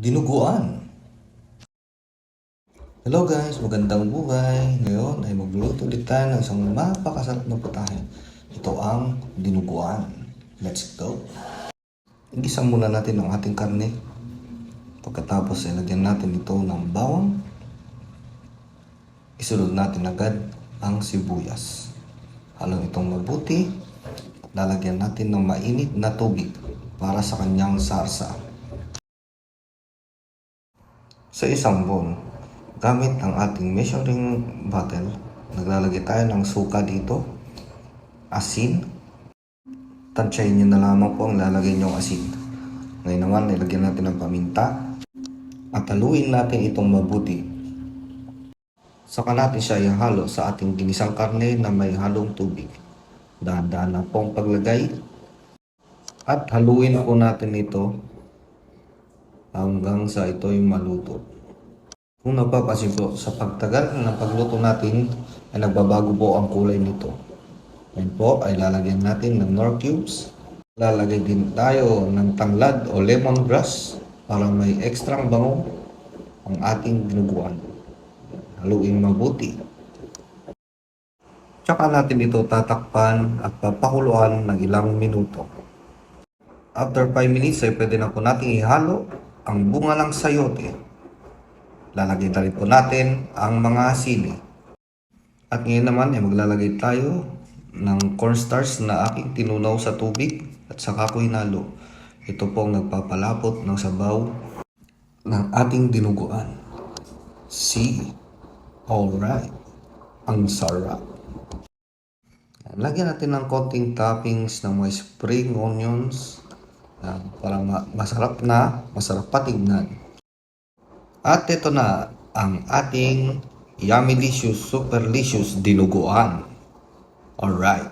Dinuguan. Hello guys, magandang buhay. Ngayon ay magluluto ulit tayo ng isang napakasarap na putahe. Ito ang dinuguan. Let's go. Igisa muna natin ang ating karne. Pagkatapos ay lagyan natin ito ng bawang. Isunod natin agad ang sibuyas. Halong itong mabuti. Lalagyan natin ng mainit na tubig para sa kanyang sarsa. Sa isang bowl, gamit ang ating measuring bottle, naglalagay tayo ng suka dito, asin. Tansyahin nyo na lamang po ang lalagay nyong asin. Ngayon naman, nilagyan natin ng paminta at haluin natin itong mabuti. Saka natin siya ihalo sa ating ginisang karne na may halong tubig. Dahan-dahan na pong paglagay at haluin po natin ito hanggang sa ito'y maluto. Kung napapansin po, sa pagtagal ng pagluto natin ay nagbabago po ang kulay nito. Ngayon po ay lalagyan natin ng Knorr cubes. Lalagay din tayo ng tanglad o lemongrass para may ekstrang bango ang ating dinuguan. Haluin mabuti. Tsaka natin ito tatakpan at papakuluan ng ilang minuto. After 5 minutes ay pwede na po natin ihalo ang bunga ng sayote. Lalagay na rin po natin ang mga sili. At ngayon naman ay maglalagay tayo ng cornstarch na aking tinunaw sa tubig at saka ko hinalo. Ito po ang nagpapalapot ng sabaw ng ating dinuguan. See? Alright. Ang sarap. Lagyan natin ng konting toppings ng mga spring onions para masarap patignan. At ito na ang ating yummy-licious, super-licious dinuguan. Alright.